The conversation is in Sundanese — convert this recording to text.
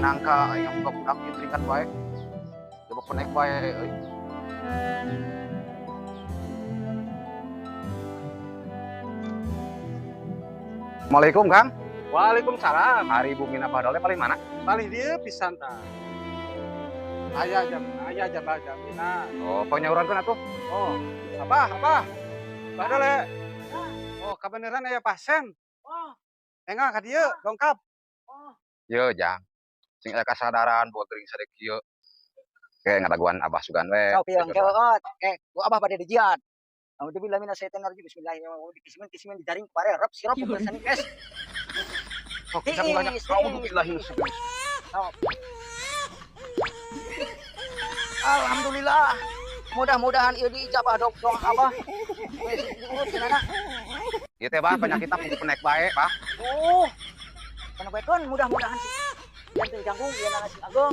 Nangka aing buka budak ieu teringat bae. Coba penek bae euy. Assalamualaikum, Kang. Waalaikumsalam. Ari bumi Abah Dole paling mana? Palih dieu pisan tah. Aya jam, aya jam jamina. Oh, panyaurankeun atuh. Oh, Abah, Abah. Abah Dole. Oh, kabeneran aya pasien. Oh. Enggal ka dieu, dongkap. Oh. Ye, Jang. Sing aya kasadaran boga gering sadek kieu. Kayak ngadaguan Abah sugan we. Kau piang keot. Ku Abah pada dijiat. A'udzubillahi minasyaitonirrajim. Bismillahirrahmanirrahim. Kisimin kisimin dijaring pare rep sirup kumpul es. Sok bisa mulanya. A'udzubillahi minasyaitonirrajim. Alhamdulillah. Mudah-mudahan ieu diijabah dok dong Abah. Wes diurut cenah. Ieu teh Bah penyakitna pugu penek bae, Bah. Oh. Kana baekeun mudah-mudahan sih. Jantung jangkung ieu nana sing ageng.